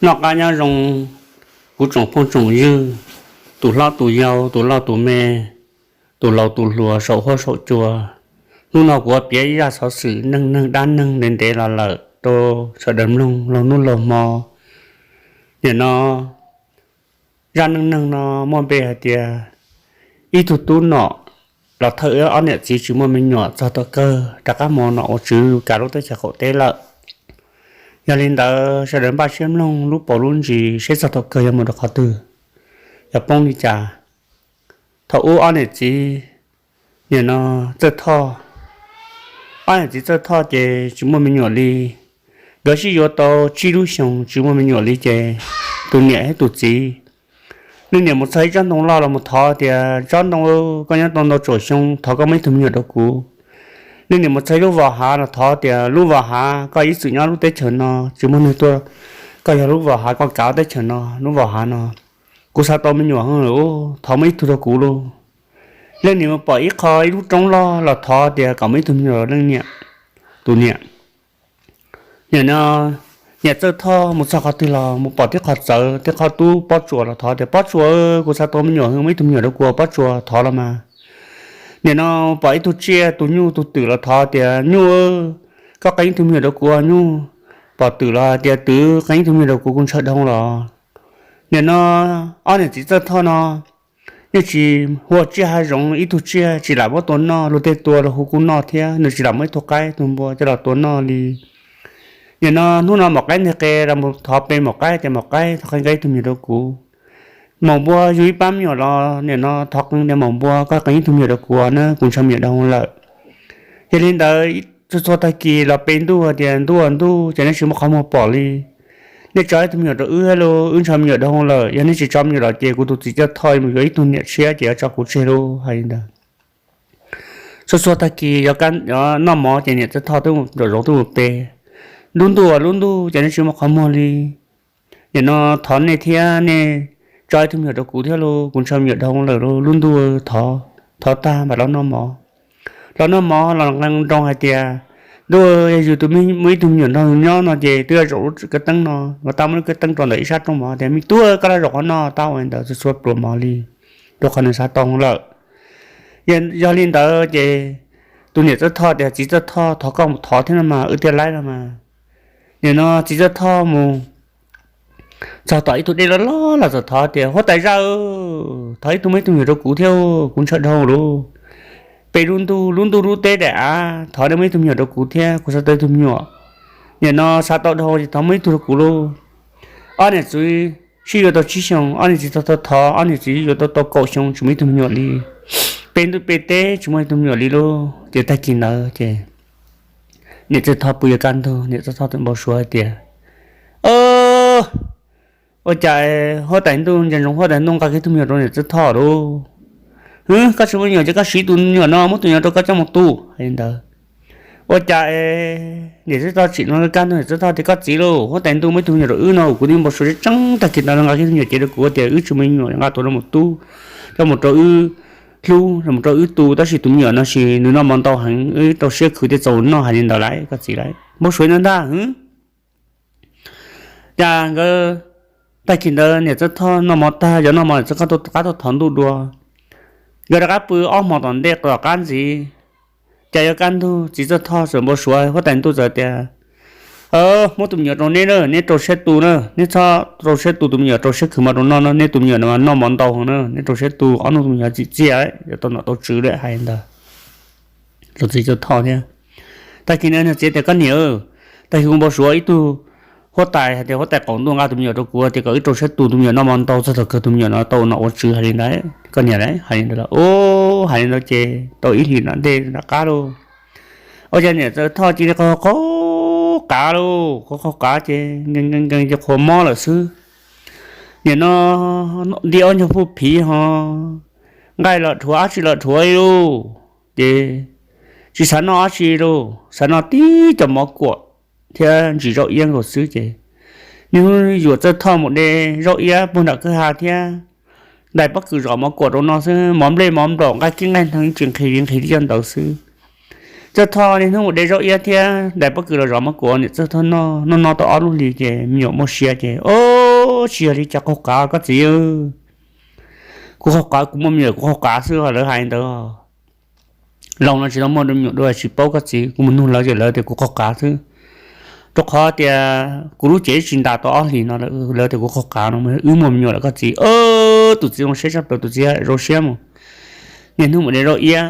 Noj qab nyob zoo, kuv tsoom phooj tsoom ywg, tus hlob tus yau, tus loj tus me, tus laus tus hluas saum huab saum cua. Hnub no kuv yuav piav ib zaj xov xwm neej neeg dab neeg ntev ntev los lawm rau sawv daws mloog laug hnub laug hmo. Nim no zaj neej neeg no muaj npe hais tias ib tug tub nom los thawj ob niam txiv tsis muaj me nyuam txog tom kawg rov qab mus nom ua tswv kav lub teb chaws qaum teb lawm. Yog li ntawd sawv daws npaj siab mloog lub paus lub ntsis seb txog tom kawg yuav mus rau qhov twg, yuav poob li cas. Thaum ub ob niam txiv nim no Txawj Thoj, ob niam txiv Txawj Thoj ces tsis muaj me nyuam li. Nkawd sib yuav tau tsib lub xyoos tsis muaj me nyuam li ces tus niam thiab tus txiv, leej niam mus txog ib tsob ntoo loj los mus thov tias, tsob ntoo, koj nyob tau ntau tsaus xyoo, thov koj muab ib tug me nyuam rau kuv. Leej niam mus txog ib lub vos hav los thov tias, lub vos hav, koj ib txwm nyob lub teb chaws no tsis muaj neeg tuaj, koj yog lub vos hav, koj kav teb chaws no, lub vos hav no, kuv xav tau me nyuam heev lawm, thov muab ib tug rau kuv lauj. Leej niam mus pom ib qho ib lub roob loj los thov tias kom muab ib tug me nyuam rau leej niam, tus niam. Nim no niam Txawj Thoj mus txog qhov twg los mus pom tib qho txawv, tib qho tub Pob Tsuas los thov tias, Pob Tsuas, kuv xav tau me nyuam heev, muab ib tug me nyuam rau kuv, Pob Tsuas, thov los mas. Nim no pom ib tug tsiaj tus nyuj tus twm los thov tias, nyuj, koj qee ib tug me nyuam rau kuv, nyuj. Pom twm los tias, twm, qee ib tug me nyuam rau kuv, kuv ntshaw dhau los. Nim no ob niam txiv Txawj Thoj no yeej tsis hu tsiaj hav zoov ib tug tsiaj, tsis lam muab tua noj, luag tej tua los hu kuj noj thiab, nws tsis lam muab ib tug qaib tug npua coj los tua noj li. Nim no hnub no maum qaib nteg qe los mus thov pe maum qaib tias, maum qaib, thov qee ib tug me nyuam rau kuv. Maum npua yug ib pab me nyuam los nim no thov qee tias, maum npua, koj qee ib tug me nyuam rau kuv na, kuv ntshaw me nyuam dhau lawm. Yog li ntawd txhua txhua tag kis los pe ntuj tias, ntuj, ntuj, ces nej tsis muaj qhov muag pom li. Nej tso ib tug me nyuam rau wb thiab lauj, wb ntshaw me nyuam dhau lawm, yog nej tsis tso me nyuam los ces kuv tus txiv Txawj Thoj mus yuav ib tug niam tshiab ces yuav tso kuv tseg lauj, hais li ntawd. Txhua txhua tag kis yuav noj mov ces niam Txawj Thoj twb mus nraum zoov twb mus pe. Ntuj, ntuj, lub ntuj, ces nej tsis muaj qhov muag li. Nim no thov nej thiab, nej tso ib tug me nyuam rau kuv thiab lauj, kuv ntshaw me nyuam dhau lawm lauj, lub ntuj, thov, thov tag mam los noj mov. Los noj mov los nqee nroo hais tias, ntuj, yog yus tus muaj ib tug me nyuam nrog yus nyob no ces twb yuav zaum lub kab teeb no, mas tau muab lub kab teeb rau ntawm ib sab rooj mov tias, me tub, koj los zaum qhov no, tau ua li ntawd txhua txhua pluas mov li, rau qhov nws xav tau lawm. Yog li ntawd ces tus niam Txawj Thoj tias, txiv Txawj Thoj, thov koj mus thov thiab no mas wb thiaj laib no mas. Nim no txiv Txawj Thoj mus txog tom ib tug dej loj loj los txawm thov tias, huab tais zaj, thov ib tug muaj ib tug me nyuam rau kuv thiab, kuv ntshaw dhau lauj. Pe lub ntuj, lub ntuj lub teb daim av, thov nej muaj ib tug me nyuam rau kuv thiab, kuv xav tau ib tug me nyuam. Nim no xav tau dhau ces thov muaj ib tug rau kuv lauj. Ob niam txiv sib yuav tau tsib xyoos, ob niam txiv thov thov thov, ob niam txiv yuav tau tau kaum xyoo tsis muaj ib tug me nyuam li. Pe ntuj pe teb tsis muaj ib tug me nyuam li lauj. Ces tag kis ntawd ces niam Txawj Thoj pw yuav kaj ntug, niam Txawj Thoj txawm npau suav hais tias, ua cas huab tais ntuj, ntsia ntsoov huab tais ntuj nqa kiag ib tug me nyuam rau niam Txawj Thoj lauj. Hwb, koj tsis muaj me nyuam ces koj siv tus me nyuam no, muab tus me nyuam rau koj coj mus tu, hais li ntawd. Ua cas niam Txawj Thoj tsim no kaj ntug, niam Txawj Thoj tias, koj txiv lauj, huab tais ntuj muab ib tug me nyuam rau wb no, kuv twb npau suav tseeb tag kis ntawd nqa kiag tus me nyuam cev rau kuv tias wb tsis muaj me nyuam, nqa tuaj rau mus tu, coj mus rau wb hlub, mus rau wb tu, tab sis tus me nyuam no sis nws noj mov ntau heev, wb rau siab khwv thiaj txaus noj, hais li ntawd lauj, koj txiv lauj, npau suav ntag ntag. Cas nkawd tag kis ntawd niam Txawj Thoj noj mov tag, yog noj mov niam Txawj Thoj rov qab tuaj thov ntuj dua. Nkawd rov qab pw ob hmo tom ntej tom qab ntxiv, cas yuav kaj ntug txiv Txawj Thoj txawm npau suav huab tais ntuj txawm tias, muab tus me nyuam rau neb na, neb rau siab tu na, neb txhob rau siab tu tus me nyuam, rau siab khwv mov rau noj na, neb tus me nyuam no mas noj mov ntau heev na, neb rau siab tu, ob hnub tus me nyuov txim txiaj, yuav tau nom tau tswv lawm, hais li ntawd rau txiv Txawj Thoj thiab. Tag kis no nws txiv tias, koj niam, tag kis kuv npau suav ib tug huab tais hais tias huab tais qaum ntuj nqa tus me nyuam rau kuv tias kom wb rau siab tu tus me nyuam, noj mov ntau txog thaum kawg tus me nyuam no tau nom ua tswv, hais li ntawd, koj niam lauj, hais li ntawd lauj. Hais li ntawd ces tau ib hlis tom ntej rov qab lauj, ua cas niam Txawj Thoj cia li qaug qaug qav lauj, qaug qaug qav ces nkees nkees ces qhuav mob lawm xwb. Nim no nti ob nyuag puj phiv ho nqaij los dhuav dab tsi los dhuav li lauj, ces tsis xav noj dab tsi lauj, xav noj tib cov mov kuam thiab ntsis zaub iab nkaus xwb ces niaj hnub yuam Txawj Thoj mus de zaub iab puag nram kwj ha thiab ntais pob kws zom mov kuam rau no xwb, mov nplej mov nplaum nqaij kib nqaij nthee tsis nqhis li nqhis li coj ntawd xwb. Txawj Thoj niaj hnub mus de zaub iab thiab ntais pob kws los zom mov kuam niam Txawj Thoj noj, noj noj tau ob lub hlis ces me nyuam muaj sia ces Tsis yog li, cas qaug qav koj txiv. Kuv qaug qav, kuv muaj me nyuam kuv qaug qav xwb, lawv hais ntawd. Laus no tsis tau muaj me nyuam dua tsis paub koj txiv, kuv mus nug lawv ces lawv tias kuv qaug qav xwb. Rau qhov tias kuv lub cev tsis ntas tau ob hlis no lawm, lawv tias kuv qaug qav no, wb muaj me nyuam lawm koj txiv. Tus txiv zoo siab tshaj plaws, tus txiv zoo siab mus. Niaj hnub mus de zaub iab,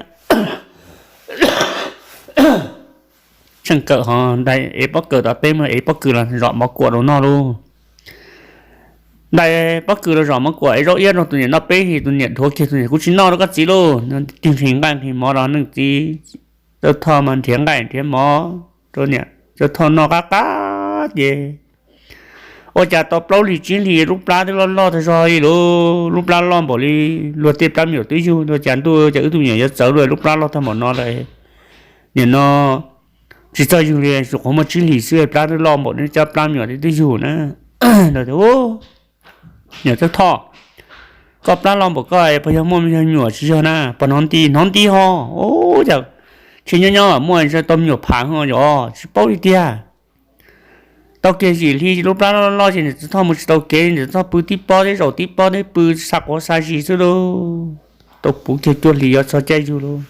tsheej kawm ho dai ev pob kws tom teb, mus ev pob kws los zom mov kuam rau noj lauj. Dai pob kws los zom mov kuam ev zaub iab rau tus niam noj peb hlis, tus niam dhuav kiag tus niam, kuv tsis noj rau koj txiv lauj. Tig nqhis nqaij nqhis mov los neej txiv Txawj Thoj mas nrhiav nqaij nrhiav mov rau niam Txawj Thoj noj qab qab ces ua cas tau plaub hlis tsib hlis lub plab twb loj loj tag zog li lauj, lub plab loj npaum li luag tej plab me nyuam twb yug, ua cas ntuj cas wb tus me nyuam yuav txawv luaj, lub plab loj tag npaum no lawm. Nim no tsis txawj yug li, tsuas qhuav muaj tsib hlis xwb plab twb loj npaum li cov plab me nyuam twb yug na. Niam Txawj Thoj, koj plab loj npaum koj puas yog muaj me nyuam tsis yog na? Puas hnov nti? Hnov nti ho. Ua cas tsis nyob nyob muaj tau me nyuam phav ho yog tsis paub li tiag. Tau kiag zim hli lub plab loj loj ces niam Txawj Thoj mus tsis tau kev, niam Txawj Thoj pw tib pob teb, zaum tib pob teb, pw xa quav xa zis xwb lauj. Tau puv kiag cuaj hlis yuav txog caij yug lauj,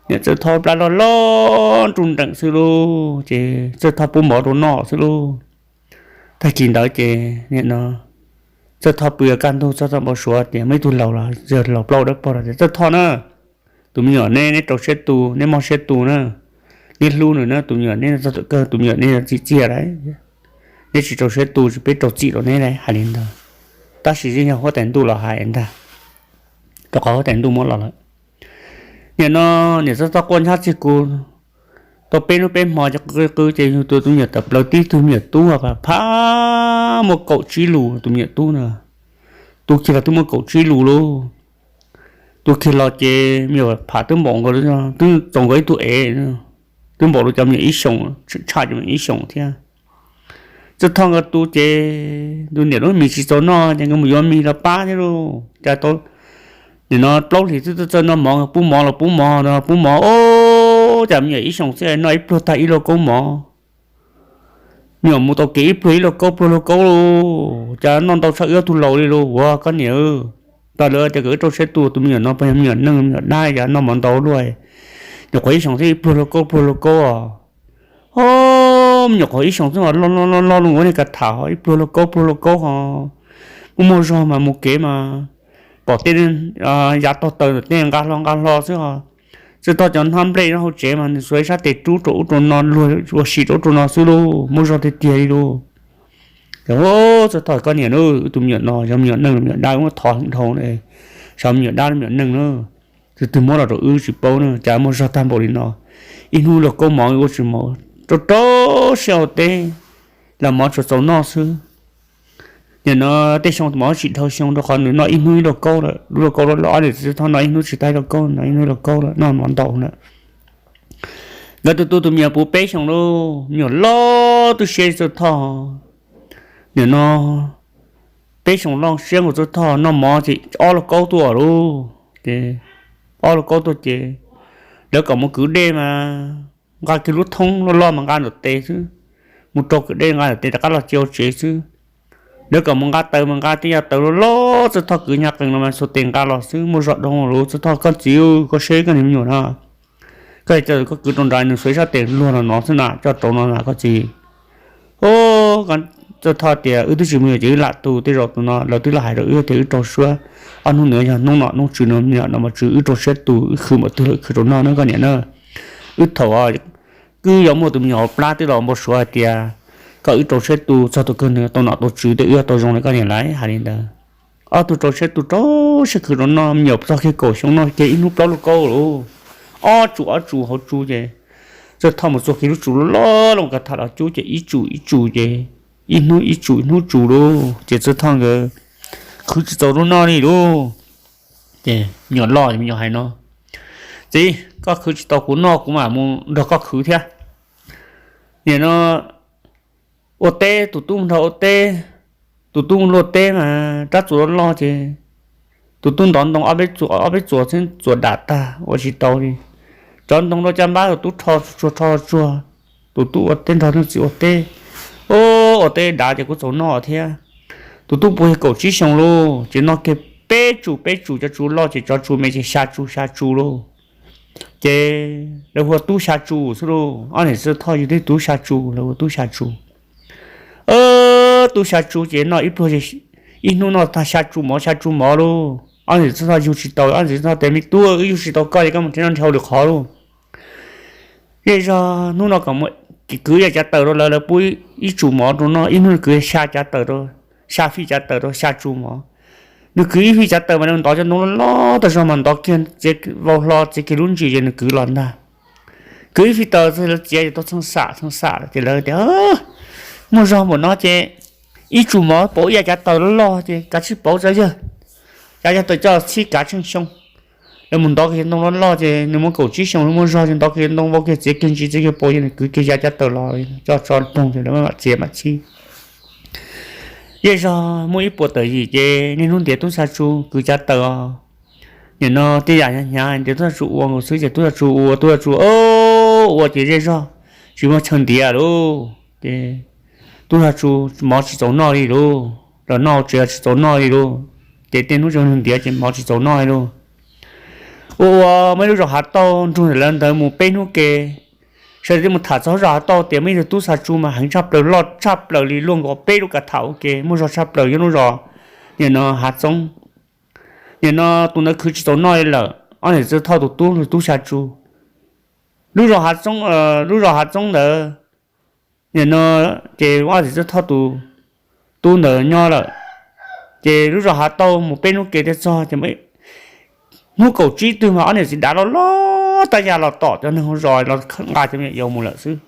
niam Txawj Thoj plab loj loj nruj nreem xwb lauj, ces Txawj Thoj pub mov rau noj xwb lauj. Tag kis ntawd ces nim no Txawj Thoj pw kaj ntug, Txawj Thoj npau suav tias muaj ib tug laus los yog laus plaub dawb paug los tias, Txawj Thoj na, tus me nyuam neb, neb rau siab tu, neb mob siab tu na, neb hlub nws na, tus me nyuam neb txog thaum kawg tus me nyuam neb yuav txim txiaj lauj. Neb tsis rau siab tu, tsis peb rau txim rau neb lauj, hais li ntawd. Tab sis yeej yog huab tais ntuj los hais ntag, rau qhov huab tais ntuj muab los lawm. Nim no niam Txawj Thoj quaj ntshab txiag kuv tau peb hnub peb hmo ces qw qw ces yug tus me nyuam tawm plaws tib tug me nyuam tub phaj phaj muaj kaum tsib lus, tus me nyuam tub na, tu kiag los twb muaj kaum tsib lus lauj. Tu kiag los ces me nyuam phav twb npaum nkaus, twb txaus nkaus ib tug ev, twb npaum li cov me nyuam ib xyoos, tshaj cov me nyuam ib xyoos thiab. Txawj Thoj nkawd tu ces tus niam lub mis tsis txaus noj ces nkawd mus yuav mis los pab thiab lauj. Cas tau nim no plaub hlis twb txawj noj mov, pub mov los pub mov, pub mov, ua cas me nyuam ib xyoos xwb noj ib pluag tag ib lauj kaub mov. Me nyuam mus tau kev ib pluag ib lauj kaub pluag lauj kaub lauj, cas noj ntau tshaj wb ob tug laus li lauj. Ua koj niam, tas lawv tias kom wb rau siab tu, tus me nyuam no puas yog me nyuam neeg me nyuam dab, cas noj mov ntau luaj. Nyuam qhuav ib xyoos thiab ib pluag lauj kaub pluag lauj kaub os. O, me nyuam qhuav ib xyoos xwb mas loj loj loj loj loj ua niag ka tham ho ib pluag lauj kaub pluag lauj kaub ho. Muaj muaj zog mas mus kev mas pom tej yav tog taws ntawm tej nqa hlo nqa hlo xwb ho. Txawj Thoj cov hnab nplej nyob hauv tsev mas nws xuas ib sab tes rub rau ub rau no, luag ua si rau ub rau no xwb lauj, muaj zog tiag tiag li lauj. Ces Txawj Thoj, koj niam na, wb tus me nyuam no yog me nyuam neeg los me nyuam dab, muab thov heev dhau, xyov me nyuam dab los me nyuam neeg na, tus twg muab los rau wb tsis paub na, cas muaj zog tag npaum li no. Ib hnub lauj kaub mov ua tsis mus, rau rau siab ua teb los mov tsuas txaus noj xwb. Nim no tej xyoo mov tsis dhau xyoo rau qhov nws noj ib hnub ib lauj kaub lawm, lub lauj kaub loj loj, ob niam txiv Txawj Thoj noj ib hnub tsis tag ib lauj kaub, noj ib hnub ib lauj kaub lawm, noj mov ntau na. Nkawd tus tu tus me nyuam puv peb xyoos lauj, me nyuam loj twb siab Txawj Thoj. Nim no peb xyoos loj siab nkaus Txawj Thoj, noj mov ces ob lauj kaub tuaj lauj. Ces ob lauj kaub tuaj ces lawv kom mus kwv dej mas nqa kiag lub thoob loj loj mas nqa ntawm tes xwb, mus rau kwv dej nqa ntawm tes rov qab los cia hauv tsev xwb. Lawv kom mus nqa taws mas nqa tej yav taws loj loj Txawj Thoj kwv nyaj qees no mas xuas tes nqa los xwb, muaj zog dhau lauj. Txawj Thoj, koj txiv, koj saib koj niag me nyuam no, koj, koj kwv rau nrad nws xuas ib sab tes luag los no xwb na, coj rau no na koj txiv. O, Txawj Thoj tias wb twb tsis muaj me nyuam ces wb lam tu, tej zaum tus no lawv twb los hais rau wb tias wb rau siab, ob hnub no yog hnub nom hnub tswv no, me nyuam nom mos tswv, wb rau siab tu, wb khwv npaum twg lawm khwv rau noj na koj niam na. Wb thaum wb yuav muaj tus me nyuam hauv plab twb los npau suav hais tias kom wb rau siab tu, txog tus kawg nws tau nom tau tswv tej wb tau zoo li koj niam lawv hais li ntawd. Ob tug rau siab tu rau siab khwv rau noj, me nyuam txog kiag kaum xyoo noj kiag ib hnub plaub lauj kaub lauj. Ob tsum ob tsum hauv tsu ces Txawj Thoj mus txua kiag lub tsum loj loj los ka tham los cub ces ib tsum ib tsum ces ib hnub ib tsum ib hnub tsum lauj. Ces Txawj Thoj nkawd khwv tsis tau lub noj li lauj. Ces me nyuam loj, me nyuam hais no, Txiv, koj khwv tsis tau kuv noj, kuv mam mus nrog koj khwv thiab. Nim no ua teb, tus tub nrog ua teb, tus tub luaj teb mas rab txuas loj loj ces tus tub ntov ntoo ob peb txuas, ob peb txuas xwb txuas dam tag ua tsis tau li. Cov ntoo rau caj npab tus tub rho tsuag rho tsuag, tus tub ua teb nrog leej txiv ua teb. Ua teb dav ces kuj txaus noj thiab. Tus tub puag yog kaum tsib xyoo lauj, ces noj kiag peb tsu, peb tsu, cov tsu loj ces tso tsu me ces xya tsu, xya tsu lauj. Ces lawv hu ua Tub Xya Tsu xwb lauj. Ob niam txiv Thoj yug tib tug tub Xya Tsu, lawv hu ua Tub Xya Tsu. Tub Xya Tsu ces noj ib pluag, ib hnub noj tag xya tsu mov, xya tsu mov lauj. Ob niam txiv Thoj yug tsis tau, ob niam txiv Thoj tias, Me tub, wb yug tsis tau koj es koj mus nrhiav noj nrhiav haus lwm qhov lauj. Zej zog hnub no kom kwv ib yav cav taws rau lawv, lawv pub ib tsu mov rau noj, ib hnub kwv xya cav taws rau, xya fij cav taws rau xya tsu mov. Nws kwv ib fij cav taws mas nws ntov cov ntoo loj loj tag zog mas ntov kiag txiav vau hlo, txiav kiag lub ntsis ces nws kwv los ntag. Kwv ib fij taws lawv txiav ces tau txheej xam txheej xam lawm ces lawv tias, Muaj zog npaum no ces ib tsu mov pauv ib yav cav taws loj loj ces kav tsij pauv tso yawg, cav cav taws coj txhib kav tsheej xyoo. Lawv mus ntov kiag ntoo loj loj ces nws muaj kaum tsib xyoo, nws muaj zog ces ntov kiag ntoo vau kiag txiav kiag ntsis txiav kiag pauv ces nws kwv kiag yav cav taws los tso rau nploog ces lawv mam txiav mam txhib. Zej zog muaj ib puas tawm yim ces niaj hnub ntiav Tub Xya Tsu kwv cav taws os. Nim no tej yam hnyav hnyav ntiav Tub Xya Tsu ua nkaus xwb ces Tub Xya Tsu ua, Tub Xya Tsu ua ces zej zog tsis muaj chaw ntiav lauj ces Tub Xya Tsu mov tsis txaus noj li lauj, los noj tsev tsis txaus noj li lauj. Ces tej hnub tseem ntiav ces mov tsis txaus noj li lauj. Ua ua muaj ib lub zos Hav Tauj nrug ntawm lawv ntawd mus peb hnub ke, sawv daws twb mus tham txog lub zos Hav Tauj tias muaj ib tug Tub Xya Tsu mas heev tshaj plaws, loj tshaj plaws li, luaj nkaus peb lub kav tham ua ke, muaj zog tshaj plaws yog lub zos, nim no Hav Txoob. Nim no tus ntawd khwv tsis txaus noj li lawm, ob niam txiv Thoj tus tub, Tub Xya Tsu. Lub zos Hav Txoob, lub zos Hav Txoob ntawd, nim no ces ob niam txiv Thoj tus tub ntawd nyob lawm. Ces lub zos Hav Tauj mus peb hnub ke thiaj txog ces hnub kaum tsib twg mas ob niam txiv dav loj loj tab yam los tom cov neeg hauv zos los nqa cov me nyuam yaus mus lawm xwb.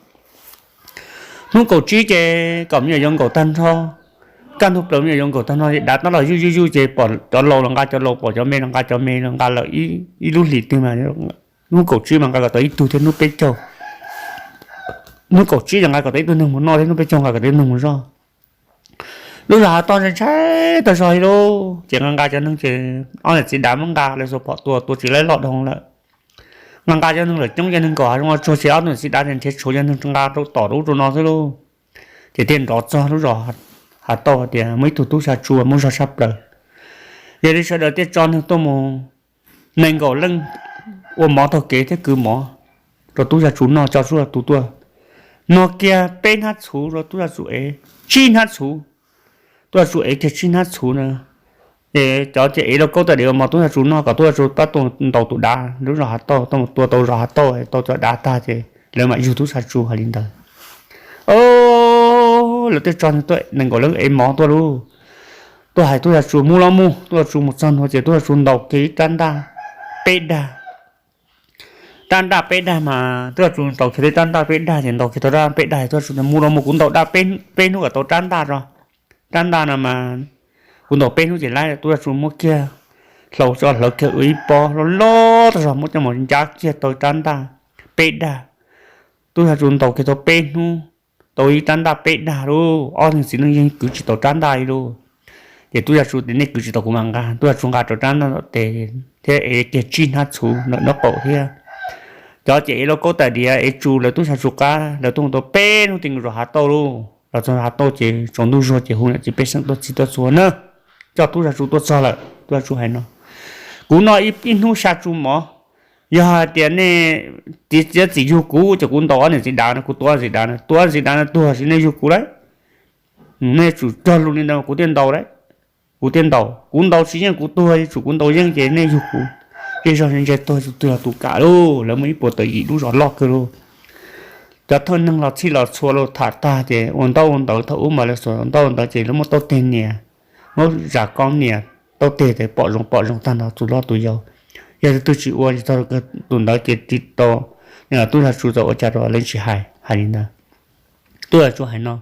Hnub kaum tsib ces kom me nyuam yaus nkaum tag nrho, kaj ntug plaws me nyuam yaus nkaum tag nrho ces dav tab los yuj yuj yuj ces pom cov laus los nqa cov laus, pom cov me los nqa cov me los nqa lawm ib lub hlis twg mas hnub kaum tsib mas nqa kom tau ib tug thiab hnub peb caug, hnub kaum tsib ces nqa kom tau ib tug neeg mus noj thiab hnub peb caug nqa kom tau ib tug neeg mus zog. Lub zos Hav Tauj ntshai ntshai tag zog li lauj, ces nqa nqa cov neeg ces ob niam txiv dav muab nqa lawv xuas phom tua, tua tsis laib loj dhau lawm. Nqa nqa cov neeg lawm coob, cov neeg nkaum hav zoov tsuag ces ob niam txiv dav ces nrhiav tshuav cov neeg nqa rau tom rau ub rau no xwb lauj. Ces thiaj nrov txog lub zos Hav Tauj tias muaj ib tug Tub Xya Tsu muaj zog tshaj plaws. Yog li sawv daws thiaj tso neeg tuaj mus nees nkaum leej ua mov taug kev thiab kwv mov rau Tub Xya Tsu noj, tso suab tus tuaj. Noj kiag peb hnab txhuv rau Tub Xya Tsu ev, tsib hnab txhuv, Tub Xya Tsu ev kiag tsib hnab txhuv na. Es cov ces ev lauj kaub tais diav ua mov Tub Xya Tsu noj kom Tub Xya Tsu pab tuaj ntaus tus dav lub zos Hav Tauj, tuaj mus tua tau zos Hav Tauj tau cov dav tag ces lawv mam yug Tub Xya Tsu hais li ntawd. Lawv thiaj tso neeg tuaj nees nkaum leej ev mov tuaj lauj. Tuaj hais Tub Xya Tsu mus los mus, Tub Xya Tsu mus txog ntua ces Tub Xya Tsu ntaus kiag ib rab ntaj peb dag. Rab ntaj peb dag mas Tub Xya Tsu ntaus kiag tau rab ntaj peb dag ces ntaus kiag tau rab peb dag, Tub Xya Tsu tias mus los mus, kuv ntaus dag peb hnub kom tau rab ntaj tso. Rab ntaj no mas kuv ntaus peb hnub ces laib. Tub Xya Tsu muab kiag hlau tso, hlawv kiag ua ib pob loj loj tag zog muab coj mus ncab kiag tau rab ntaj peb dag. Tub Xya Tsu ntaus kiag tau peb hnub tau ib rab ntaj peb dag lauj, ob niag txiv neej yeej kwv tsis tau rab ntaj li lauj. Ces Tub Xya Tsu tias nej kwv tsis tau kuv mam nqa. Tub Xya Tsu nqa rau rab ntaj tom tes thiab ev kiag tsib hnab txhuv ntawm nraub qaum thiab. Cov ces ev lauj kaub tais diav ev tsu lawv Tub Xya Tsu qab, lawv tuaj mus tau peb hnub tim nkaus zos Hav Tauj lauj. Los txog Hav Tauj ces tsaus ntuj zuag ces hu niam txiv pej xeem tuaj txhij tuaj txhua na, coj Tub Xya Tsu tuaj txog lawm. Tub Xya Tsu hais no, kuv noj ib hnub xya tsu mov, yog hais tias nej txiav txim yug kuv ces kuv ntaus ob niam txiv dav no, kuv tua ob niam txiv dav no, tua ob niam txiv dav no tuag sis nej yug kuv lauj. Nej tsum cog lus li ntawd kuv thiaj ntaus lauj. Kuv thiaj ntaus, kuv ntaus tsis yeej kuv tuag, tsum kuv ntaus yeej ces nej yug kuv. Zej zog ntse tuag tus twg los tus kam lauj. Lawv muaj ib puas tawm yim lub zos loj kawg lauj. Cov thawj neeg los txhij los txhua los tham tag ces ua ntaub ua ntawv, thaum ub mas lawv xuas ntaub ua ntawv ces lawv muab taub teg nias, muab zam koob nias, taub teg ces pom zoo pom zoo tag nrho tus hlob tus yau. Yog tus twg tsis ua tsis tau tus ntawd ces tsis tau. Tub Xya Tsu txawm ua cas rau lawv tsis hais, hais li ntawd. Tub Xya Tsu hais no,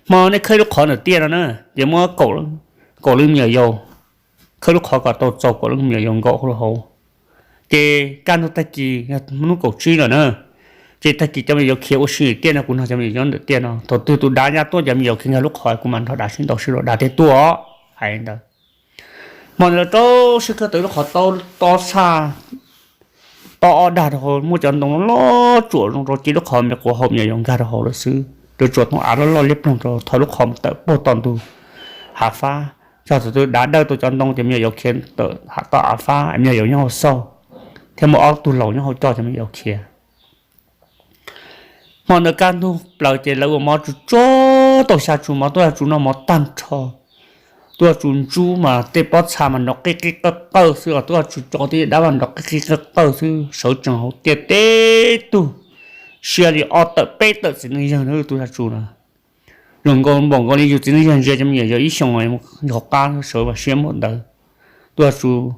hmo nej khawb lub qhov ntawm tiaj no na, ces muab kaum leej me nyuam yaus, khawb lub qhov kom tau txaus kaum leej me nyuam yaus nkaum hauv. Ces kaj ntug tag kis yog hnub kaum tsib lawm na, ces tag kis cov me nyuam yaus khiav ua si ntawm tiaj no, kuv nrog cov me nyuam yaus nyob ntawm tiaj no, thaum twg tus dav nyaj tuaj cov me nyuam khiav nkag lub qhov kuv mam nrog dav sib ntaus sib los dav thiaj tuaj os, hais li ntawd. Hmo ntawd lawv rau siab khawb tau lub qhov taub tob txhaj, tob ob dag rau hauv, muaj cov ntoo loj tsuam zoo rau ces lub qhov me quav hauv me nyuam yaus nkag rau hauv lawm xwb. Lawv tsuas tooj av loj loj liab ploog rau, thau lub qhov mus tawm puag tom ntug av fab, txog thaum twg dav dawj tau cov ntoo ces me nyuam yaus khiav tawm tau av fab, me nyuam yaus nyob hauv xauj, thiab muaj ob tug laus nyob hauv coj cov me nyuam yaus khiav. Hmo ntawd kaj ntug plaws ces lawv ua mov tsuag tsuag tau xya tsu mov, tub Yaj Tsum noj mov tag nrho. Tub Yaj Tsum ntsub mas tej pob txha mas nrov qij qij qawj qawj xwb os, tub Yaj Tsum tso tej dab mas nrov qij qij qawj qawj xwb, sawv tsees hauv tiaj teb tug, sia li ob tawm peb tawm txiv neej yawg na tub Yaj Tsum na. Zoo nkaus npaum nkaus li yus txiv neej yawg ntsia cov me nyuam yaus ib xyoos hauv qab sawv mas siab muaj ntawd. Tub Yaj Tsum,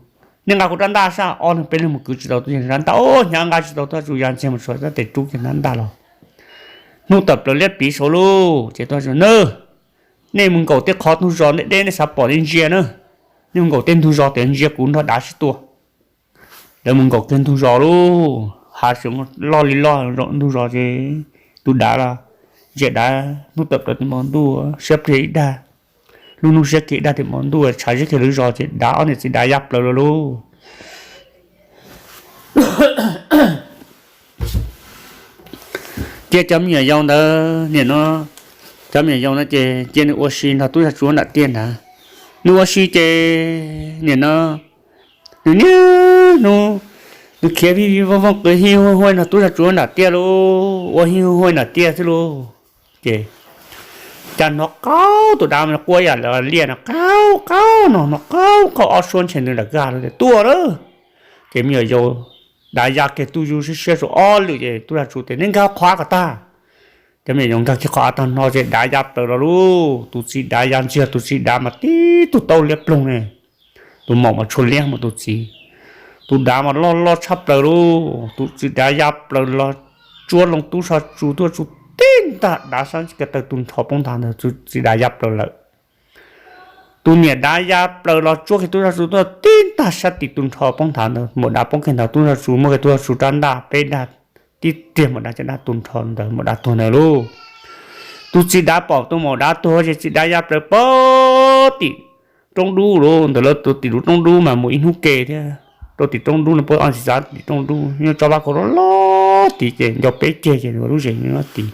nej nqa kuv rab ntaj sab, ob leeg peb leeg mus kwv tsis tau tub Yaj Tsum rab ntaj, hnyav nqa tsis tau, tub Yaj Tsum ya ntxiag mus tsuav rab tes rub kiag rab ntaj los. Hnub tawm plaws liab pliv saud lauj, ces tub Yaj Tsum na, nej mus nkaum tej qhov ntug zos deb deb nej xav pom nej ntsia na, nej mus nkaum tej ntug zos tias ntsia kuv nrog dav sib tua. Lawv mus nkaum kiag ntug zos lauj, hav tseem loj li loj ntug zos ces tus dav los ntsia dav hnub tawm plaws tis npoo ntuj siab pliag ib dag, lub hnub siab kiag ib dag tis npoo ntuj tshav zib kiag lub zos ces dav ob niam txiv dav ya plaws los lauj. Cia cov me nyuam yaus ntawd nim no, cov me nyuam yaus no ces cia nws ua si nrog tub Yaj Tsum nram tiaj ntawd. Nws ua si ces nim no nws niaj hnub nws khiav vij vij vooj vooj qw hij huj huj nrog tub Yaj Tsum nram tiaj lauj, ua hij huj huj nram tiaj xwb lauj. Ces cas hnov qaub tus dav mas quaj yam li liaj no, qaub qaub no, hnov qaub qaub ob suab ntshe ntws nram kwj ha los tias tuaj lawm. Ces me nyuam yaus dav ya kiag tuj yug siab siab rau ob lwm ces tub Yaj Tsum tias nej nkag qhov av kom tag. Cov me nyuam yaus nkag kiag qhov av tag no ces dav ya plaws los lauj, tus txiv dav ya ntxiag, tus txiv dav mas tib tug taub liab ploog ne, tus maum mas tshua liab mus tus txiv. Tus dav mas loj loj tshaj plaws lauj, tus txiv dav ya plaws los tsuab loo tub Yaj Tsum, tub Yaj Tsum tib ntaj dav sab ko taw tu nrho poob nthav ntawd, tus txiv dav ya plaws lawm. Tus niam dav ya plaws los tsuab kiag tub Yaj Tsum tuaj tib ntaj sab tis tu nrho poob nthav ntawd, maum dav poob kiag ntawd, tub Yaj Tsum muab kiag tub Yaj Tsum rab ntaj peb dag tib riag, maum dav caj dab tu nrho ntawd, maum dav tuag ntawd lauj. Tus txiv dav pom tus maum dav tuag ces txiv dav ya plaws pag tim roob dub lauj, ntawm lawv tus tim lub roob dub mas mus ib hnub ke thiab, rau tim roob dub no puab ob txiv txav tim roob dub nyob tsob vaj khaum loj loj tid ces nco peb ceg ces lub zes nyob tid.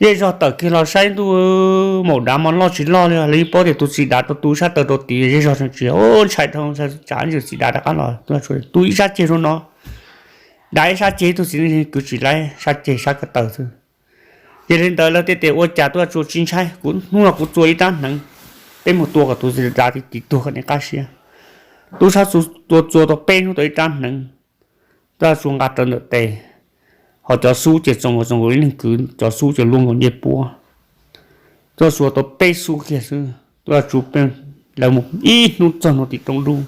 Zej zog tawm kiag los saib ntuj, maum dav mas loj tsis loj li, lawv yeej paub tias tus txiv dav rau tu sab taw rau tid, zej zog tsis ntshai dhau, tsam ntsis txiv dav rov qab los, tu ib sab ceg rau no, dav ib sab ceg, ib tug txiv neej kwv tsis laib sab ceg sab ko taw xwb. Yog li ntawd lawv thiaj tias ua cas tub Yaj Tsum tsis ntshai, kuv hnub no kuv txua ib rab hneev, peb mus tua kom tus txiv dav tid tuag kom nws qab siab. Tub Yaj Tsum tua txua tau peb hnub tau ib rab hneev, tub Yaj Tsum nqa rawv ntawm tes, ho cov xub ces txoos txoos nkaus ib leeg kwv, cov xub ces luaj nkaus ncej puab. Tub Yaj Tsum tau peb xub kiag xwb, tub Yaj Tsum, lawv mus ib hnub txog ntua tim roob dub,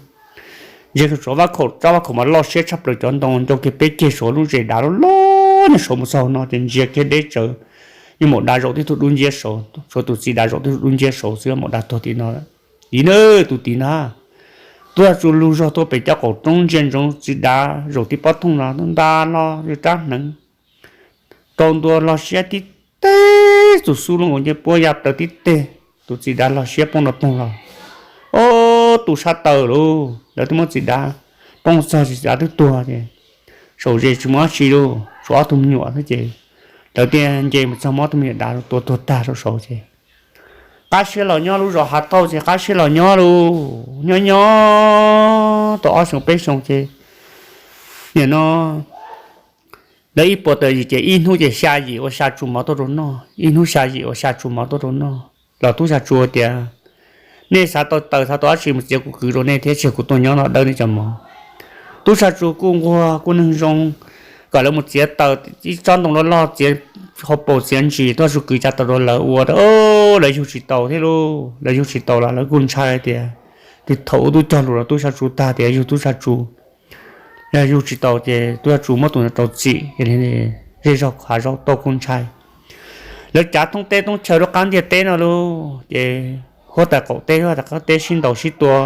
ntsia kiag saum vaj khaum, tsob vaj khaum mas loj siab tshaj plaws, cov ntoo ncau kiag peb ceg saud, lub zes dav loj loj nyob saud mus txog no ces ntsia kiag deb tsawv, yeej maum dav zaum tib tug dub nciab saud, tshuav tus txiv dav zaum tib tug dub nciab saud xwb, maum dav tuag tim no. Tid na, tus tid na, tub Yaj Tsum lug zog tuaj pem cov qaum roob ntsia ntsoov txiv dav zaum tib pob thooj no nta los rab hneev rau ntua los siab tib teg, tus xub luaj nkaus ncej puab ya plaws tib teg, tus txiv dav los siab poob nroo toog los. Ob tug sab taw lauj, lawv twb muab txiv dav poob txog, txiv dav twb tuag ces saum zes tsis muaj dab tsi lauj, tshuav ob tug me nyuam xwb ces lawv thiaj nce mus txog muab ob tug me nyuam dav tua tuag tag rau saud ces qab siab los nyob lub zos Hav Tauj ces qab siab los nyob lauj. Nyob nyob tau ob xyoos peb xyoos ces nim no lawv ib puas tawm yim ces ib hnub ces xya yim ua xya tsu mov tuaj rau noj, ib hnub xya yim ua xya tsu mov tuaj rau noj. Los tub Yaj Tsum tias, nej xav tau taws xav tau dab tsi mus txiav kuv kwv rau nej thiab, tsis yog kuv tuaj nyob no dawb nej cov mov. Tub Yaj Tsum kuj nquag kuj neeg zoo, kom lawv mus txiav taws ib tsob ntoo loj loj, txiav hauv paus txiav ntsis, tub Yaj Tsum kwv cov taws rau lawv ua rau lawv yug tsis taus thiab lauj. Lawv yug tsis taus los lawv kuj ntshai tias, twb thaum ub twb cog lus rau tub Yaj Tsum tag tias yug tub Yaj Tsum, yog yug tsis taus ces tub Yaj Tsum muab tus ntawd rau txim. Zej zog Hav Tauj kuj ntshai. Lawv cav thoob teb thoob chaw lub qab ntiaj teb no lauj, ces huab tais qaum teb huab tais qab teb sib ntaus sib tua.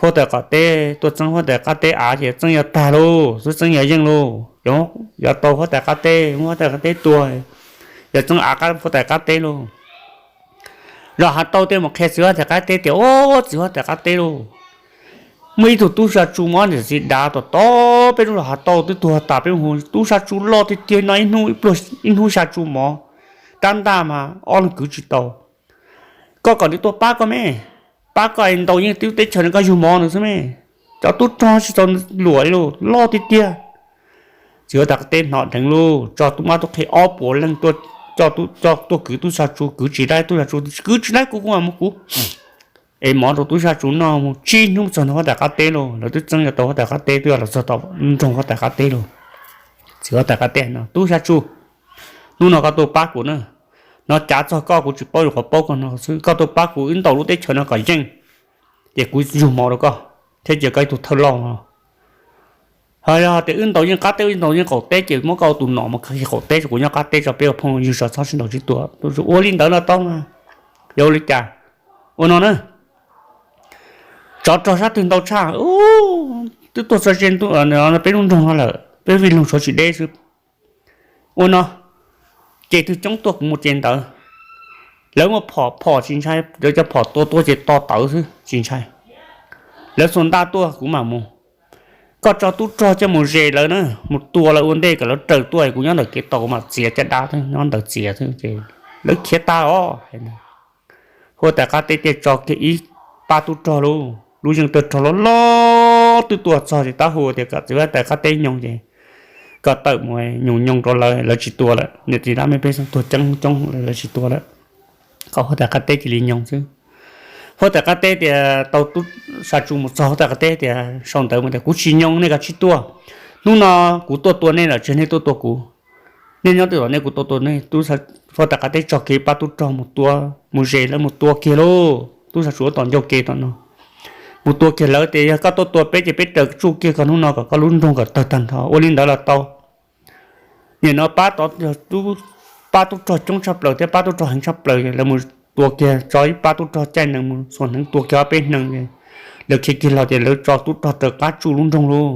Huab tais qaum teb tuaj txeeb huab tais qab teb av ces txeeb yuav tag lauj, xub txeeb yuav yeej lauj, yuav tau huab tais qab teb, muab huab tais qab teb tua, yuav txeeb av qab huab tais qab teb lauj. Zos Hav Tauj thiaj mus qhia txiv huab tais qab teb tias, ub, txiv huab tais qab teb lauj, muaj ib tug tub Yaj Tsum mov niam txiv dav tom tom peb lub zos Hav Tauj twb tuag tas, peb hu tub Yaj Tsum loj tiag tiag no, ib hnub xya tsu mov, rab ntaj mas ob leeg kwv tsis tau. Koj kom nws tuaj pab koj me, pab koj ntaus yeej tib teb chaws no koj yug mov nws xwb me. Cov tub rog tsis txaus luam li lus loj tiag tiag. Txiv huab tais qab teb hnov dheev lus, tso tub mab tub qhe ob puas leej tuaj kwv tub xa tsu, kwv tsis laib tub xa tsu, kwv tsis laib kuv kuv mam mus kuv. Es mov rau tub xa tsu noj mus tsib hnub txog ntua huab tais qab teb lus, lawv twb txeeb yuav tau huab tais qab teb, twb los txog tom nroog huab tais qab teb lus. Txiv huab tais qab teb no, tub xa tsu, hnub no koj tuaj pab kuv na, no cav txog koj kuv tsis paub yuav qhov paub koj no xwb, koj tuaj pab kuv wb ntaus lub teb chaws no kom yeej, ces kuv yug mov rau koj thiab cia koj ib tug thawj loj. Ho yog tias wb ntaus yeej qab teb, wb ntaus yeej qaum teb ces muab koj tus nom mus khi qaum teb, kuv nyob qab teb tso, peb ua phooj ywg tso, txhob sib ntaus sib tua. Tus ua li ntawd no tau mas, yog ua li cas? Ua no na, tsov rog sab twg ntau tshaj, twb tuaj txog ze peb lub nroog no lawm, peb vij loog tshuav tsis deb xwb. Ua no, ces twg coob tuaj kuv mus ces ntawd. Lawv muaj phom, phom tsis ntshai, lawv cov phom tua tua ces to tawv xwb tsis ntshai. Lawv xuas ntaj tuaj kuv mam mus. Koj tso tub rog coj mus zes lawv na, mus tua lawv ua ntej kom lawv raws tuaj, kuv nyob ntawm kev tos kuv mam txiav caj dab nyob ntawd txiav xwb ces lawv khiav tag os. Huab tais qab teb thiaj tso kiag ib pab tub rog lauj, lub yeej tawg rog loj loj twb tuaj txog ces tab hu tias kom txiv huab tais qab teb nyoog ces kom tawm mus nyoog nyoog rau lawv, lawv tsis tua lawm, niam txiv dab me pej xeem tuag coob coob lawv tsis tua lawm, kom huab tais qab teb cia li nyoog xwb. Huab tais qab teb tias tau tub xa tsu mus txog huab tais qab teb tias sau ntawv mus tias kuv tsis nyoog nej kav tsij tuaj, hnub no kuv tuaj tua nej lawm tsis yog nej tuaj tua kuv. Nej nyob twj tom nej kuv tuaj tua nej. Huab tais qab teb tso kiag pab tub rog mus tua, mus zes lawv mus tua kiag lauj, tub xa tsu tom ncauj ke tom no mus tua kiag lawv tias yog koj tuaj tua peb ces peb raws tsuj kiag koj hnub no kom koj lub nroog kom tawg tag nrho. Ua li ntawd los tau. Nim no pab tod, pab tub rog coob tshaj plaws thiab pab tub rog heev tshaj plaws, lawv mus tua kiag tso ib pab tub rog caij nees mus xuas hneev tua kiag ob peb hneev, lawv khiav kiag los ces lawv tso tub rog raws qab tsuj lub nroog lauj.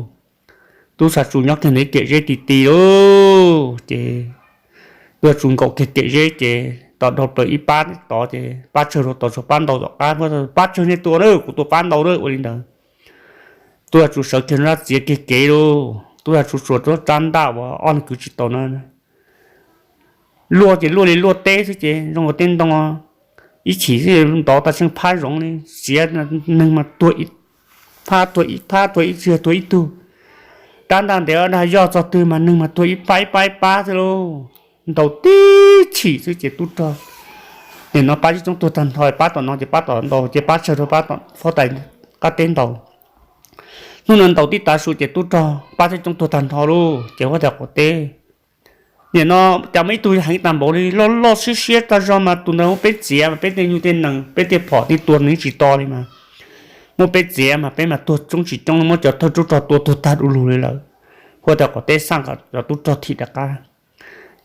Tub xa tsu nyob kiag ntawd ib kem zeb ti ti lauj ces tub xa tsu nkaum kiag kem zeb ces tom dhau plaws ib pab tod ces pab tsawg rau tod, tshuav pab ntau tom qab, pab tsawg nej tua na, kuv tua pab ntau na, ua li ntawd. Tub xa tsu sawv kiag nrab txiav kiag kev lauj, tub xa tsu tsuas rab ntaj uas ob leeg kwv tsis tau na, luaj ces luaj li luaj teb xwb ces zoo ua teb ntoo, ib chim xwb ntov tas tsheej phab zoov li, txiav neeg mas tuag ib phab, tuag ib phab, tuag ib tug, tuag ib tug. Rab ntaj ntev ob dag yoj txog twg mas neeg mas tuag ib pab ib pab ib pab xwb lauj. Ntaus tib chim xwb ces tub rog, nim no pab tib coob tuag tag nrho, pab tom no ces pab tom ntau ces pab tsawg rau pab tom huab tais qab teb ntau. Hnub no ntaus tib tav su ces tub rog pab tib coob tuag tag nrho lauj ces huab tais qaum teb, nim no cas muaj ib tug heev tag npaum li, loj loj siab siab tag zog mas tus ntawd muab peb txiav mas peb tej nyuj tej nees peb tej phom tej tua nws tsis to li mas, muab peb txiav mas peb mas tuag coob tsis coob, muab cov thawj tub rog tua tuag tag du lug li lawm. Huab tais qaum teb xaj kom cov tub rog thim rov qab.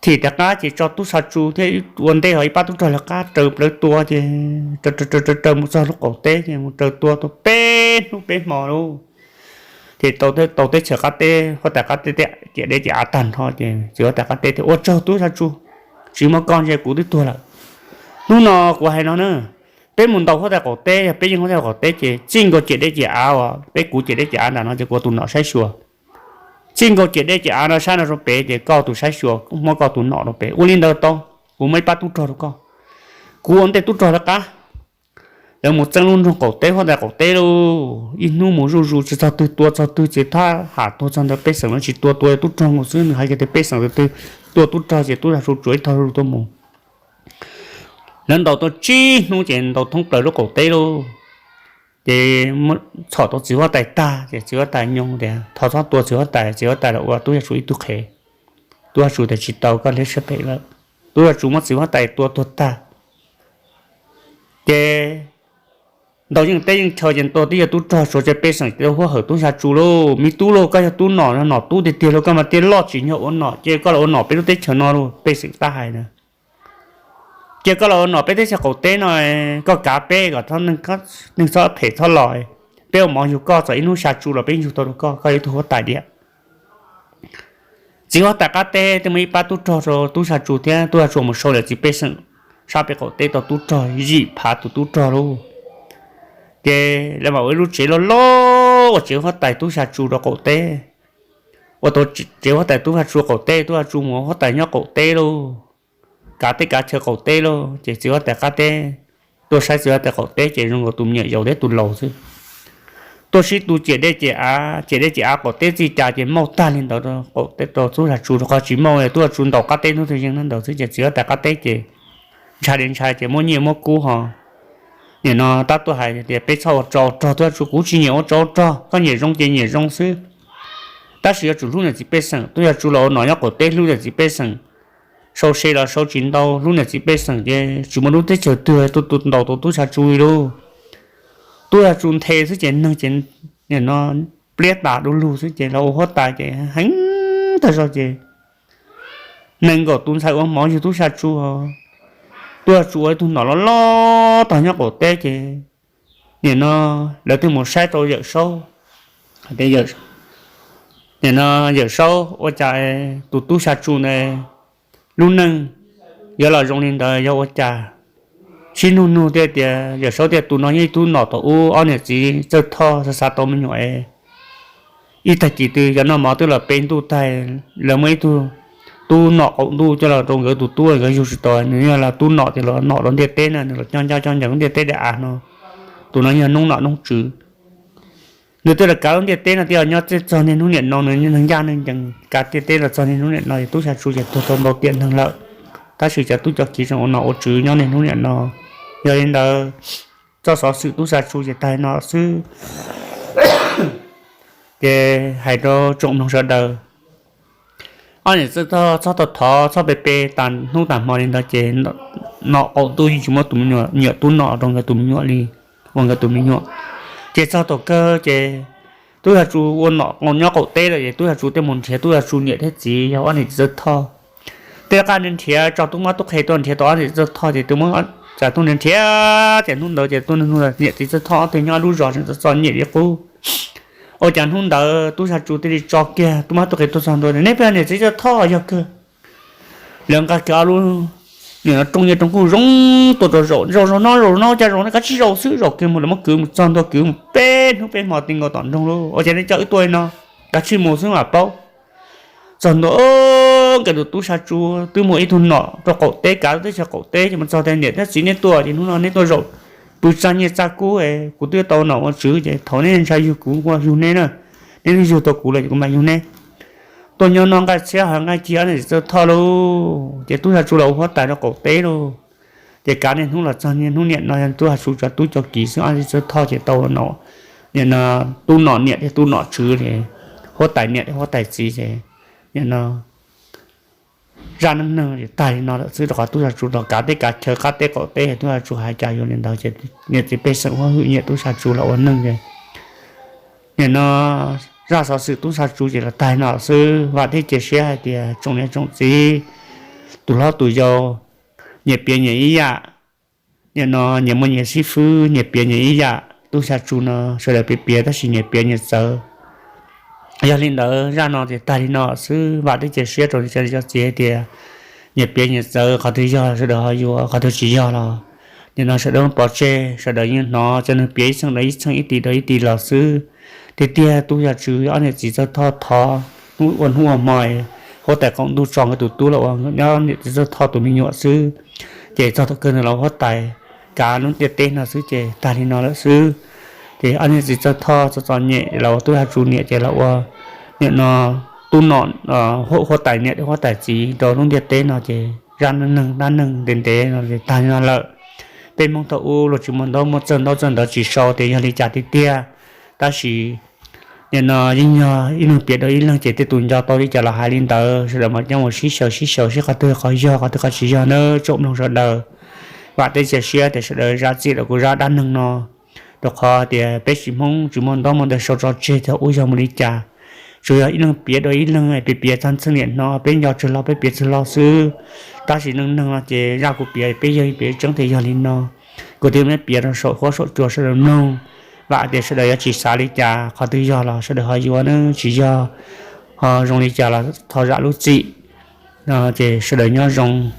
Thim rov qab ces tso tub xa tsu thiab ua ntej ho ib pab tub rog lawv qab raws plawv tua ces raws raws mus txog lub qaum teb ces mus raws tua tau peb hnub peb hmo lauj. Ces tau teb chaws qab teb, huab tais qab teb ciam deb ciam av tag nrho ces txiv huab tais qab teb tias ua tsaug tub xa tsu, tsis muaj koj ntse kuv twb tuag lawm. Hnub no kuv hais no na, peb mus ntaus huab tais qaum teb, yog peb yeej huab tais qaum teb ces txij nkaus ciam deb ciam av uas peb kuv ciam deb ciam av nram no ces kuv tus nom saib xyuas. Txij nkaus ciam dej ciam av no sab no rau pem ces koj tus saib xyuas, muab koj tus nom rau pem. Ua li ntawd tau, kuv muab ib pab tub rog rau koj, kuv ua ntej tub rog lawv qab. Lawv mus txeeb lub nroog qaum teb huab tais qaum teb lauj, ib hnub mus zuj zus tsis txog twg tua txog twg ces thab ham tuag txog ntawd, pej xeem no tsis tua, tua tub rog mus xwb. Nws hais kiag tias pej xeem tus twg tua tub rog ces tub rog tsuas ib tog zus tuaj mus. Lawv ntaus tau tsib hnub ces ntaus thoob plaws lub qaum teb lauj. Ces txhom tau txiv huab tais tag ces txiv huab tais nyoog tias thov txhob tua txiv huab tais, txiv huab tais los ua tub yaj tsuas ib tug qhev. Tub yaj tsuas tias tsis tau, koj liab siab phem lawm. Tub yaj tsuas muab txiv huab tais tua tuag tag. Ces ntaus yeej teb yeej chaw ces tua tib yog tub rog, tsuas cov pej xeem huab hawm tub yaj tsuas lauj, me tub lauj, koj yog tub nom, nom tub tiag tiag lauj, koj mas tiag loj tsim nyog ua nom, ces koj los ua nom peb lub teb chaws no lauj, pej xeem tab hais na. Ces koj los ua nom peb teb chaws qaum teb no, koj kav peb kom neeg txhob phem txhob los, peb ua mov yug koj, txawm ib hnub xya tsu los peb yug tau rau koj, koj yog ib tug huab tais diam. Txiv huab tais qab teb thiaj muaj ib pab tub rog rau tub yaj tsuas thiab tub yaj tsuas mus sau lawm txiv pej xeem sab pem qaum teb tau tub rog yim phav tus tub rog lauj. Ces lawv mam ua ib lub tsev loj loj ua tsev huab tais tub yaj tsuas rau qaum teb. Ua tau tsev huab tais tub yaj tsuas qaum teb, tub yaj tsuas mus ua huab tais nyob qaum teb lauj, kav teb kav chaw qaum teb lauj. Ces txiv huab tais qab teb tuaj saib txiv huab tais qaum teb ces zoo nkaus tus me nyuam yaus thiab tus laus xwb. Tuaj sib tu ciam dej ciam av, ciam dej ciam av qaum teb txij cas ces mauj tag li ntawd rau qaum teb rau tub Sa Tsu, rau qhov tsis mauj tub Sa Tsu ntaus qab teb hnub twg yeej ntawd xwb ces txiv huab tais qab teb ces ntshai li ntshai ces muab nyiaj muab kub ho nim no tab tuaj hais tias peb txhob ua tsov ua rog, tub Sa Tsu kuv tsis nyiam ua tsov ua rog, koj nyiam zoo ces nyiam zoo xwb. Tab sis yuav tsum hlub niam txiv pej xeem, tub Sa Tsu los ua nom nyob qaum teb hlub niam txiv pej xeem, sau se los sau tsis ntau, hlub niam txiv pej xeem ces tsis muaj lub teb chaws twg tuaj tus ntaus tau tub Sa Tsu li lauj. Tub Sa Tsu nthe xwb ces neeg ces nim no pliab tas du lug xwb ces los ua huab tais ces heev tag zog ces nees nkaum tus ntxhais ua mov yug tub Sa Tsu. Tub Sa Tsu ua ib tug nom loj loj tog nyob qaum teb ces nim no lawv twb mus saib rau Yawm Saub, hais tias Yawm Saub, ua cas tus tub Sa Tsu ntawd lub neej yuav los zoo li ntawd, yog ua cas sib nug nug thiaj tias Yawm Saub tias tus no yog ib tub nom thaum ub ob niam txiv Txawj Thoj xav xav tau me nyuam es ib tag kis twg yog noj mov twb los pe ntuj tag, lawv muaj ib tug tub nom qaum ntuj coj los rau nkawd tus tub, nkawd yug tsis tau, nws yog los tub nom ces los nom rau ntiaj teb na, nws los coj ncaj coj ncees lub ntiaj teb daim av no. Tus no yog noob nom noob tswv, nws twb los kav lub ntiaj teb no twb nyob txij txog niaj hnub niam no, nws yog neeg ncaj neeg ncees kav ntiaj teb los txog niaj hnub niam no, tub Sa Tsu ces tuag tau ntau tiam neeg lawm, tab sis cov tub cov kiv tseem ua nom ua tswv nyob niaj hnub niam no. Yog li ntawd, txoj xov xwm tub Sa Tsu ces tag li no xwb. Ces hais rau tsoom mloog sawv daws, ob niam txiv Txawj Thoj txhob tau thov txhob pe pe tas hnub tas hmo li ntawd ces nom qaum ntuj yeej tsis muab tus me nyuam, tub nom rau nkawd tus me nyuam li, ua nkawd tus me nyuam. Ces txog thaum kawg ces tub Sa Tsu ua nom nyob qaum teb lawm ces tub Sa Tsu thiaj mus nrhiav tub Sa Tsu niam thiab txiv yog ob niam txiv Txawj Thoj. Tej qab nrhiav tso tub mab tub qhe tuaj nrhiav tau ob niam txiv Txawj Thoj ces tub mab, cas tuaj nrhiav ces hnub ntawd ces tuaj nug niam txiv Txawj Thoj ob tug nyob lub zos tseem txom nyem li qub. Ua cas hnub ntawd tub Sa Tsu thiaj li tso kiag tub mab tub qhe tuaj txog ntua, neb puas yog niam txiv Txawj Thoj? Yog kawg. Lawv nqa kiag ob lub niam no rooj nyiaj rooj kub zoo tuaj rau zaum, zaum zaum no zaum no cas zaum no kav tsij zaum xwb, zaum kiag mus lawv muab kwv mus txog ntua kwv mus peb hnub peb hmo ti nkaus tom nroog lauj. Ua cas nej coj wb tuaj li no? Kav tsij mus xwb mam paub. Txog ntua nkawd tus tub Sa Tsu twb muaj ib tug nom rau qaum teb kav teb chaws qaum teb ces mus txog tias niam thiab txiv neb tuaj ces hnub no neb tuaj zaum pw txaj nyiaj txaj kub, kuv twb tau nom ua tswv ces thaum neb ntshai yug kuv kuj yug neb na, neb twb yug tau kuv lawm ces kuv mam yug neb. Tuaj nyob noj nqaij txhiab hav nqaij ci ob niam txiv Txawj Thoj lauj, ces tub Sa Tsu los ua huab tais rau qaum teb lauj. Ces kav niaj hnub los txog niaj hnub niam no yog tub Sa Tsu cov tub cov kiv xwb, ob niam txiv Txawj Thoj ces tau nom, nim no tub nom niam thiab tub nom tswv li, huab tais niam thiab huab tais txiv ces nim no zaj neej neeg tag li no lawm xwb, rau qhov tub Sa Tsu los kav teb kav chaw qab teb qaum teb, tub Sa Tsu hais cas yuav li ntawd ces niam txiv pej xeem huab hwm nyiam tub Sa Tsu los ua neej ces nim no zaj xov xwm tub Sa Tsu ces los tag li no xwb. Vam thiab cia siab hais tias tsoom niam tsoom txiv, tus hlob tus yau, nyias piav nyias ib yam. Nim no nyias muaj nyias xib fwb, nyias piav nyias ib yam. Tub Sa Tsu no sawv daws piav piav tab sis nyias piav nyias txawv. Yog li ntawd zaj no ces tag li no xwb. Vam thiab cia siab rau cov niam cov txiv hais tias nyias piav nyias txawv, qhov twg yog sawv daws ho yuav, qhov twg tsis yog los nim no sawv daws pov tseg, sawv daws yeej hnov cov neeg piav ib txheej rau ib txheej, ib tim rau ib tim los xwb. Tiag tiag tub Sa Tsu ob niam txiv Txawj Thoj thov hnub ua hnub ua hmo, huab tais qaum ntuj tso nkawd tus tub los ua nyob niam txiv Txawj Thoj tus me nyuam xwb. Ces txog thaum kawg nws los huab tais kav lub ntiaj teb no xwb ces tag li no lawm xwb. Ces ob niam txiv Txawj Thoj txom txom nyem los ua tub Sa Tsu niam ces los ua nim no tub nom, huab tais niam thiab huab tais txiv rau lub ntiaj teb no ces zaj neej neeg dab neeg ntev ntev no tag li no lawm. Peb Hmoob thaum ub luag tsis muaj ntaub muaj txawj, ntaub txawj ntawv tsis sau tias yog li cas tiag tiag, tab sis nim no yeej yog ib leeg piav rau ib leeg ces tej tus nco tau li cas los hais li ntawd, sawv daws mam coj mus sib xyaw sib xyaw seb qhov twg qhov yog, qhov twg qhov tsis yog nawb tsoom mloog sawv daws. Vam thiab cia siab tias sawv daws zam txim rau kuv zaj dab neeg no, rau qhov tias peb tsis Hmoob tsis muaj ntaub muaj ntawv sau tso tseg thaum ub yog mus li cas. Tsuas yog ib leeg piav rau ib leeg, piav piav txog txheej niam no peb nco tsawg lo peb piav txog lo xwb. Tab sis neej neeg no ces zaj kuv piav peb yog piav tseeb tias yog li no. Kuv thiaj muab piav rau saum huab saum cua sawv daws mloog. Vam tias sawv daws yuav tsis xav li cas, qhov twg yog los sawv daws ho yuav nawb, tsis yog ho zoo li cas los thov zam lub txim. Ces sawv daws nyob zoo.